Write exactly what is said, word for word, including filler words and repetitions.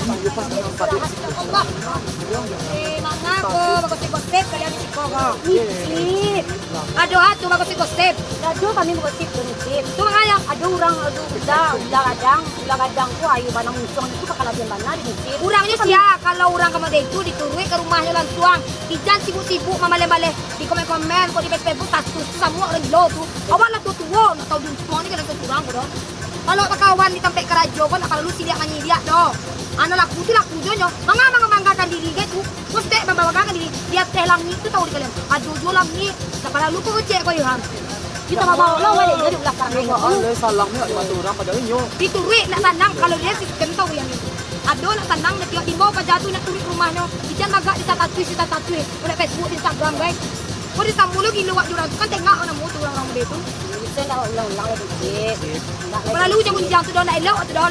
Eh, manga ko bagosip-gosip kalian di siko ko? Micit. Ado ha tu bagosip-gosip. Ado kami bagosip tu, Micit. Tu manga yo? Ado urang, ado ula, ula gadang, ula gadang tu ayo bana muncuang itu bakal labian bana di Micit. Urangnyo sia, kalau urang ka model itu dituruik ka rumahnyo lansuang. Ijan sibuk-sibuk mamaleh-maleh di komen-komen, kok di Facebook status tu samo urang gilo tu. Awak lah tuo-tuo, nak tau di rumah ni kalian surang ko doh. Kalau bakawan di tampek karajo ko, ndak paralu siliak manyiliak doh. Ano laku tu laku jo nyo. Manga-manga manggakan diri gai tu. Kostek manggakan diri. Di ateh langik tu tau di kalian. Ado jo langik. Ndak paralu ko cek ko Ilham. Kita bawa lo wale jadi ulah karang. Yo, Allah, salah ni ado mata urang pada inyo. Dituruik nak sanang kalau dia sistem tau yang ni. Ado nak sanang dia tiok dimbau paja tu nak turuik rumahnyo. Ijan magak di status, di status. Udah Facebook, Instagram gai. Ko disambung lo gilo wak jurang tu kan tengok namo tu urang-urang model tu. Bisa ndak ulang-ulang lagi, Cik. Ndak lagi. Paralu jangan jangan tu doh ndak elok tu doh.